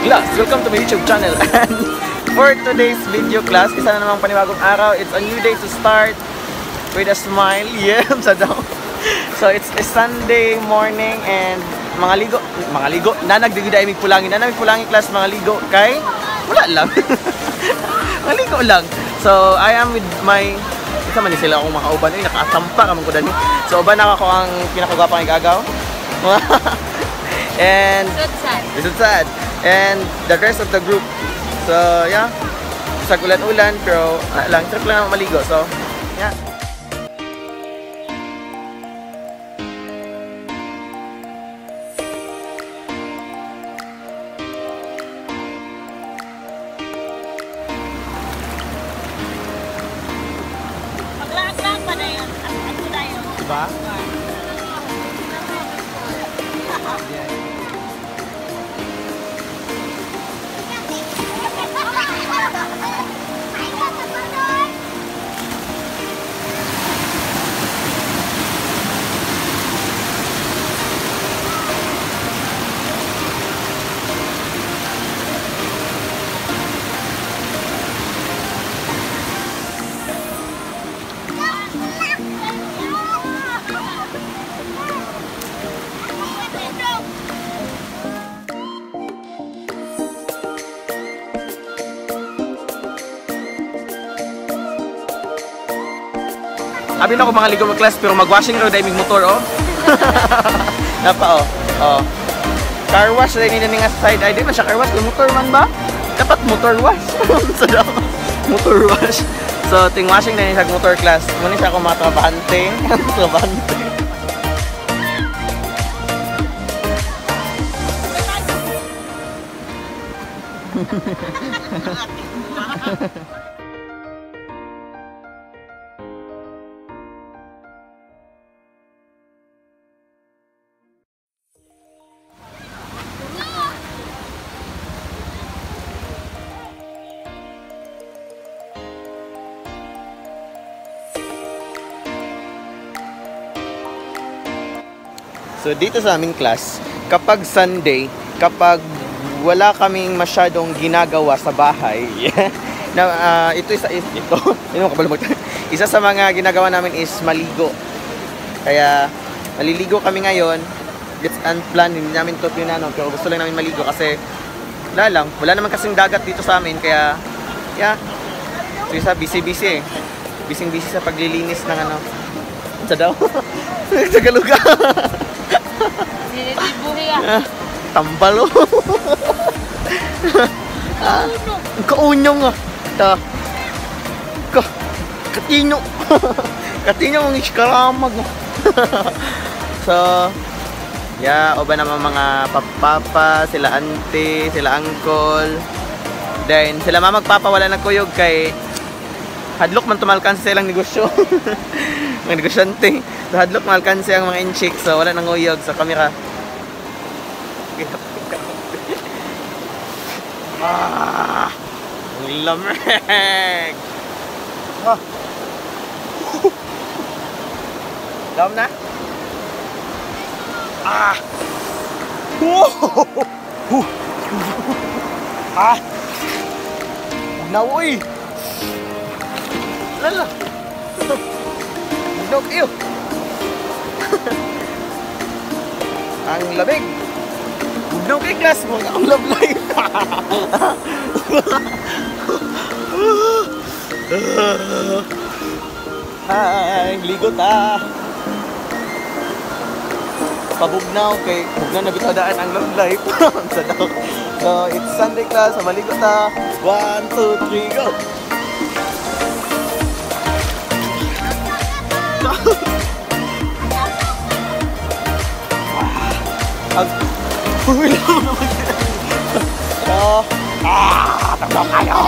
Class! Welcome to my YouTube channel. And for today's video, class, isa na namang panibagong araw. It's a new day to start with a smile. Yeah, sa daw. So it's a Sunday morning and mga ligo, nanagdigida ay pulangin. Nanamig pulangin, class, mga ligo kay wala lang. Mga ligo lang. So I am with my isa man ni sila akong makauban ay nakasampa ka man ko dani. So uban na ako ang pinakagwapang igagaw. And it's sad. And the rest of the group. So yeah, sa ulan-ulan pero lang trip lang maligo. So yeah. Maglaag-laag pa na yun. At tayo. Diba? Abi na ako mga ligo mag class pero mag-washing raw dahil motor oh. Napa oh. Oh. Car wash dahil nila nga side ay di man siya car wash, motor man ba? Dapat motor wash. So, motor wash. So ting washing na siya motor, class. Muna siya ako mga trabahante. Trabahante. So dito sa aming class, kapag Sunday, kapag wala kaming masyadong ginagawa sa bahay, na ito isa ito, isa sa mga ginagawa namin is maligo. Kaya maliligo kami ngayon. It's unplanned, hindi namin to pinano, pero gusto lang namin maligo kasi wala lang, wala naman kasing dagat dito sa amin, kaya yeah. So isa busy-busy eh. Busy-busy sa paglilinis ng ano. Sa daw. Tagalog. Tambalo. Kaunyong ah. Ta. Ka. Katino. Katino ang iskaramag. So, yeah, oba naman mga papa, sila auntie, sila uncle. Then sila mama magpapa wala nagkuyog kay hadlok man tumalkanse sa ilang negosyo. Mga negosyante. So, hadlok malkanse ang mga inchik. So, wala nang uyog sa kamera. Ah! Ang lamig! Ah! Dam na? Ah! Ah! Nawoy! Lala! Dog iyo. Ang lamig. Bugnaw kay class mo ang love life. Ay, ligo ta. Pabugnaw kay bugnaw na bitaw daan ang love life. So it's Sunday, class, maligo ta. 1 2 3 go. Ah, kayo.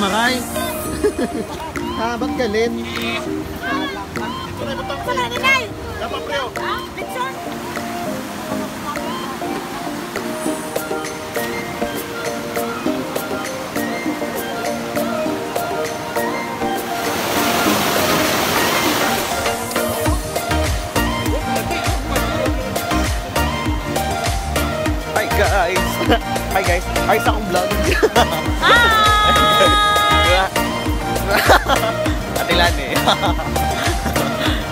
Maray? Ha, ba't galit? Wala na na! Ah, picture? Hi guys! Hi guys! Hi sa akong vlog! Hi! Diba? Ate Lani.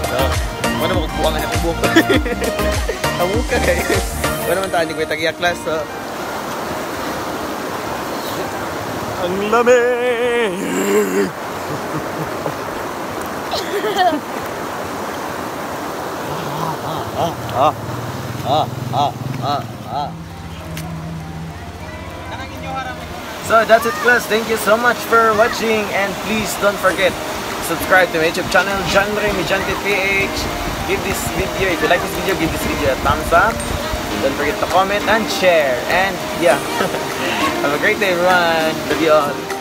So, wala mo kukuha nga akong buhok. Tawag ka, guys. Wala man tayo, hindi ko tag class. So. Ang lamig! Ah, ah, ah, ah, ah, ah. So that's it, class. Thank you so much for watching and please don't forget subscribe to my YouTube channel, John Ray Mijante PH. Give this video, if you like this video, give this video a thumbs up. Don't forget to comment and share. And yeah, have a great day, everyone. Love you all.